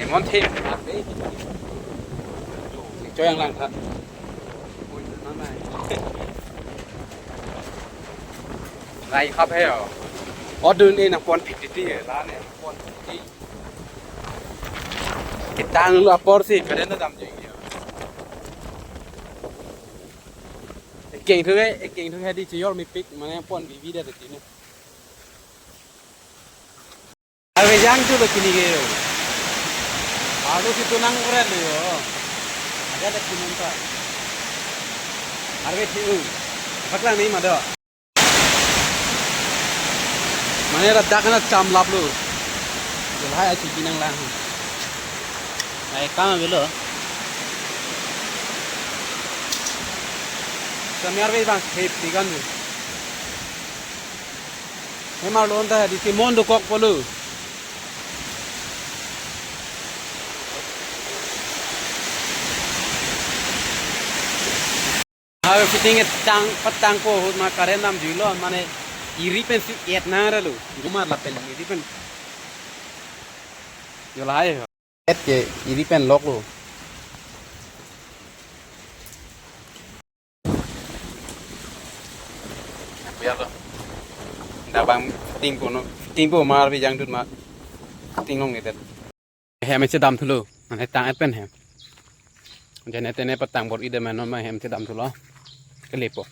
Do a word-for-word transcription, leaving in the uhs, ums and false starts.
Mon the. Choyang lang tha. Rai khap he yo. Odun e nangpon phit titi la ne. Pon phit titi. Ketang lo apor si karen ta damji. Ekeng thu ke, ekeng thu ke di chiyor mepik, mane pon bibi da titi ne. Arve jangthu lo kini ke yo. Arlo si tunang kore lo yo. Ada ada kinun ta. Arve thi u. Paklang ni mado. Mane ladak na cham lap lo. Jolhai achi binang lang. Ai kam avelo. Samyar ve bang khep tigan lo. Hem arlo anta di ke mon dokok polo. Ave fitting e tang patang po ahut ma karen damjuilo mane iri pen si et nang ra lo. Gumar lapen iri pen. Jolhai. Et ke iri pen lok lo. Biar lo. Dabang fitting po no. Fitting po mar bi jangdut ma. Fitting long ni det. Hem si damthulo. Mane tang et pen hem. Jene tene patang bor-i de mane ma hem si damthulo. Kelepo.